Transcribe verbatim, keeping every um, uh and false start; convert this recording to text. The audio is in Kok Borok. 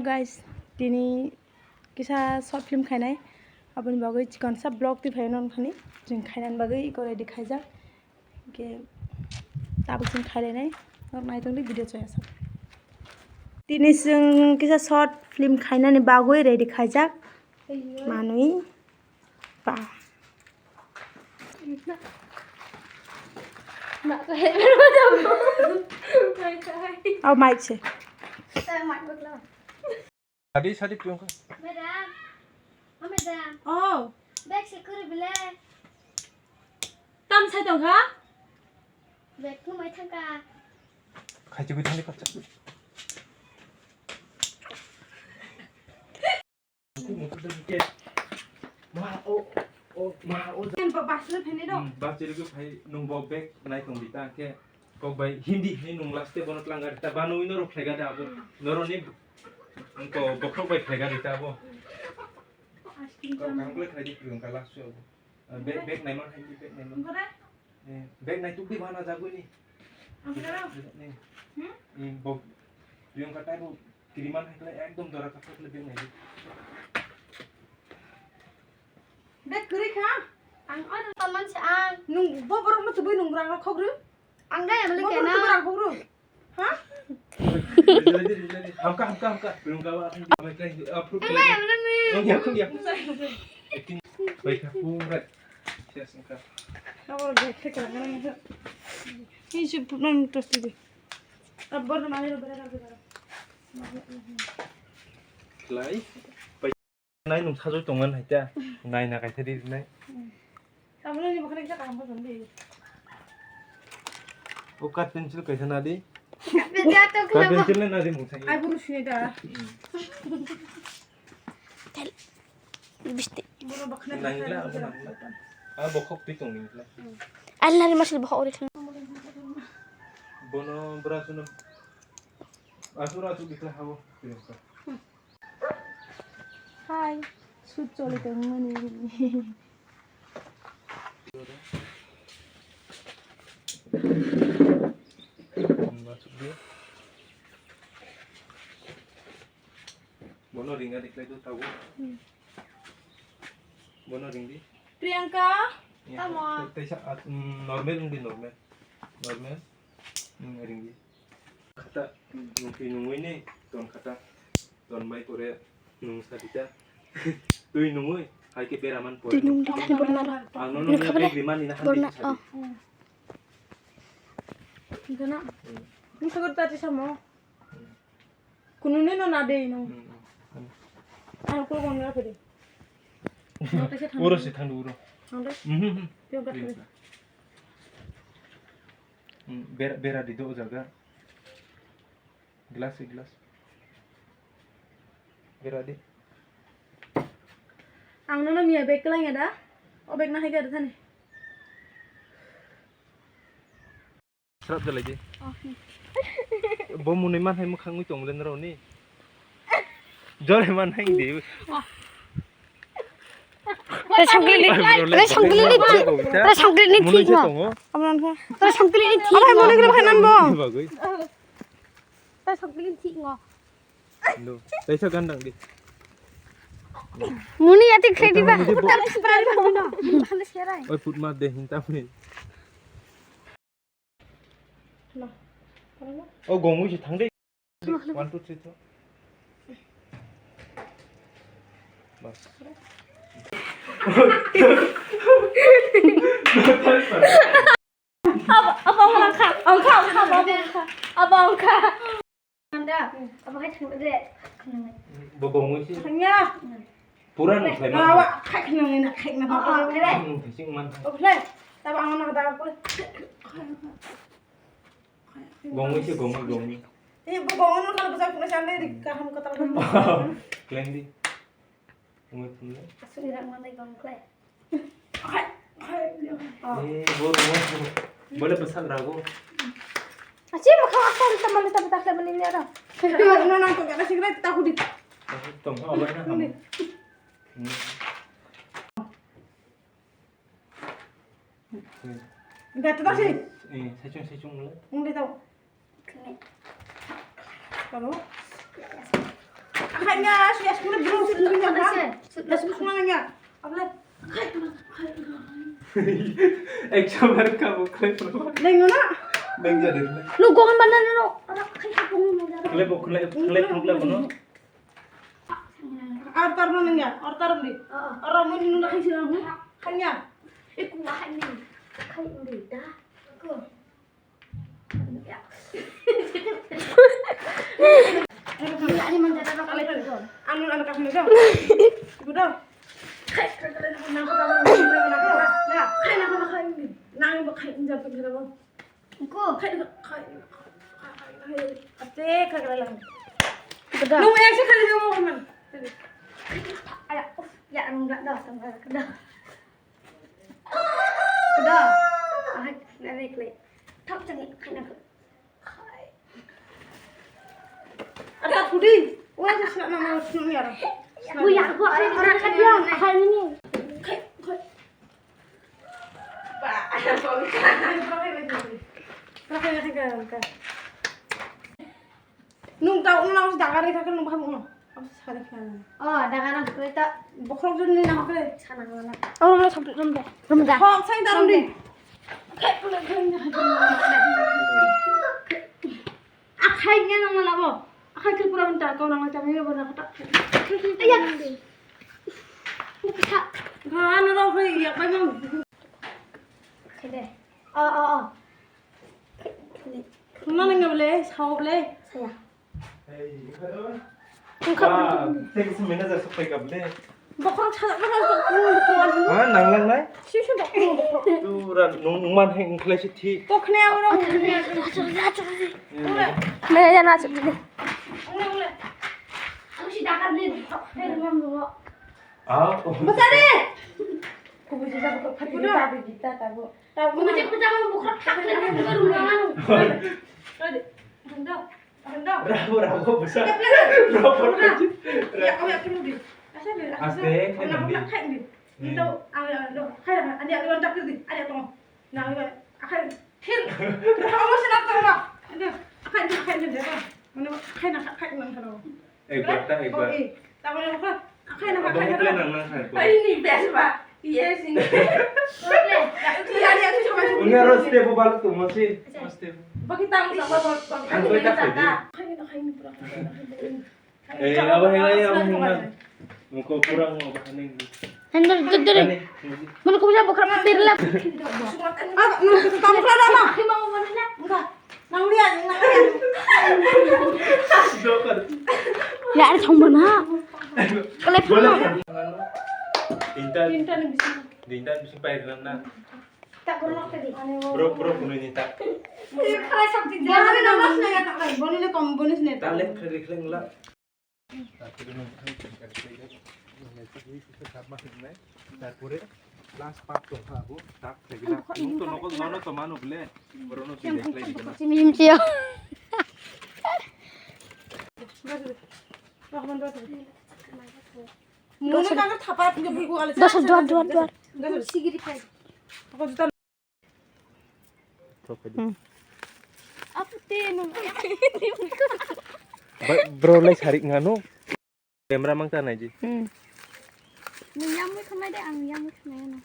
Guys, tini kisa short film khainai, aboni bagwi chikonsa vlog twi phaino nokni chwng khainani bagwi iko ready khaijak. Ke tabuk chwng khailainai, norok naitongdi video choya sak. Tini chwng kisa short film khainani bagwi ready khaijak manwi pa. Oh, mic se. Sadi, sadi, Priyanka. Madam. Oh, madam. Oh. Bag se kuri bile. Tam sai tong kha? Bag tu mai thang kha. Khai chugui thang kha. Ma, o, o, ma, o. Ken ba, bus le phene do. Hmm, bus le phai nung bo bag nai tong di ta ke. Kok bai Hindi, Hindi nung last te bono tlang gari ta ba nui norok khlai ga da abo. Norok ni ko bokhok bai khlai gari ta abo. Ice cream. Kok kang ble khlai di Priyanka last show abo. Ah, bag, bag nai man hai di bag nai man. Bag nai tuk di bana jagui ni. Ni. Hmm? Ni bo Priyanka tai bo kiriman hai khlai ekdom dora ka khlai bag nai di. Bag kwrwi kha? Ang oro tongmani se ang. Nung bo borok no tubui nung rang rok khogru? Ang dai abole kena. Bo borok tubui rang khogru? Ha? Hamka, hamka, hamka. Belum kawa, apa yang kau, ah, fruit. Ang dai abole ni. Oh, ya, aku ya. Acting baik aku, right. Yes, angka. Kau udah cek lah, kan? Ini si pun terus tu. Abor mana lo berada berada. Lai. Nai nung sajui tongmani hai ta. Nai na kaisa ri nai. Amo ni bukhari kisa kaham bosan di. O cut pencil kaisa na di. Cut pencil na di mung sai. Ai buru sini da. Bisti. Buru bukhari. Nai la, amo nai la. Ah, bokhok twi tong ni la. Allah ni masih bokhok ori. Bono bra suno. Asura tu dikla hawo. Hai, shoot choli tongmani. Bono ringa diklai do tawo. Hmm. Bono ringdi. Priyanka, ya, tamo. Te-, teisa, ah, mm, normal ringdi, normal. Normal. Mm, ringdi. Khata, nungki nungwi ni ton khata, ton bai pore nung sa dita. Twi nungwi, hai ke beraman pore. Twi nung di khani borna ro. Ang nono nung khabale. Beg rimani na borna, handi sa di. Oh. Gana. Hmm. Nung sagar tati samo. Hmm. Kunu ni no na de no. Hmm, hmm. Ano ko gon ra pede. Uro si thandu uro. Nang de. Mhm, mhm. Pio gat pede. Hmm, ber-, bera di do o jaga. Glass, glass. Bera di. Ang nono miya bag kelai ya da? O bag na hai ga da thani. Srap jalai di. Oh. Bo mwnwi man hai mwkhang wi tong le nrao ni. Jore man hai di. Re songkli ni, re songkli ni thik no. Abang kha. Re songkli ni thik. Abang muni kre bhanan bo. Re songkli ni thik no. No. Taisa gandang di. Muni ati khredi ba. Taisa gandang di. Oi putma de hinta muni. O gongwi se thang de. One, two, three, four. Bas. Abo, abo wngkha, wngkha, wngkha, abo wngkha, abo wngkha. Anda, abo hai thang de. Bo gongwi se. Thangya. Pura nung khlai ma. Awa, khai khna nang na, khai khna nang. Nung thising man. O khlai. Taba ang na da ko. Gongwi se gongwi, gongwi. Eh, bo gongwi no kar bujak pura sande ri kaham katal. Kleng di. Gongwi phunle. Asuri rak mandai gong khlai. Khai, khai. Eh, bo gongwi. Bole bwsak rago. Achi mo kha asal tamale taba takle mani nera. No nang to gana sigre ta hudi. Tong ha obai na. Gata ta si. Eh, saichung, saichung le. Ungde tau. Tamo. Khaina, si asmuna drum sutna nangya. Asmuna nangya. Abla. Ekso bar ka bo khlai phuru. Lengno na? Leng jadi. Lu gongan bana no. Khlai bo, khlai, khlai phuru khlai bo no. Ar tar no nangya, ar tar di. Ar mo ni nuna khai sila mo. Khanya. Iku wa ni. Khai uri da. Ko. Anu anu kaham dong. Ibu dong. Khai khai khai na na na na na. Khai na na khai. Nang bo khai injak khai na. Ko. Khai khai khai khai. Ate khai khai lang. Ibu dong. Nung yang sih khai dong man. Aya, ya anu dah dah dah. Kada. Ahai, na reklai. Thap chani, khaina ko. Ada pudi. Wala sa sna na na sna ya. Buya, buya, buya, buya, buya, buya. Khai, khai. Ba, ada pudi. Nung tau nung nang dagar ri kha nung baham nung. Sari kha. Oh, dagar nang kre ta. Bokhorok jun ni nang kre. Sana ngala. Oh, nang sabtu rum da. Rum da. Ho, sai da rum di. Akhai nya nang labo. Akhai Tripura ban ta ko nang ta me bo na ta. Aya. Ga na ro khe ya ba nang. Khede. Oh, oh, oh. Khuna nang ble, sao ble. Saya. Wah, thanks manager sok pai kap le. Bokhorok sajak na kha, bokhorok. Ha, nang lang nai? Sisi bokhorok, bokhorok. Tura nung man heng khlai si thi. Bokhne ang rong. Manager na sok di. Ule, ule. Ang si dakar ni. Hei, mam bo. Ah, oh. Bosari. Kubu si sa bokhorok phati ta bi ta ta bo. Kubu si kubu sa bokhorok phati ta bo. Hei, hei. Hei, hei. Rabo, rabo, bwsa. Rabo, rabo. Aste, khaina di. Ekbar ta, ekbar. Abo ni plan nang nang khai. Ini best ba. Yes, ini. Unya ro step bo balok tongma si. Step. Bagi tang sa ba. Ang koi tak khai di. Eh, abo hela ya, abo hela. Muko kurang mo ba ni. Handle, dudure. Mano ko bisa bukhra tirla. Ah, no, kamu kelana ma. Enggak. Nang lihat, nang lihat. Dokar. Ya, ada song mana? Kelep. Boleh. Intan. Intan bisa. Intan bisa pahit na. Tak pernah tadi. Bro, bro, kuno ini tak. Ini kalau sabtu jalan. Bonus na ya tak lagi. Bonus na kom, bonus na. Talent kering kering lah. তারপরে লাস্ট পাঁচ তো খাবো, তার থেকে লাস্ট তো নকল নন তো মানু বলে, বড় নন তো দেখলে দিবে না। Munu kagar thapa, tinggal bui gua alis. Dos, dua, dua, dua. Sigiri kai. Apa juta? Hmm. Apa tenu? Ba-, bro lai sarik ngano. Camera mang ta nai ji. Hmm. Ni yang mui khamai de, ang yang mui khamai no.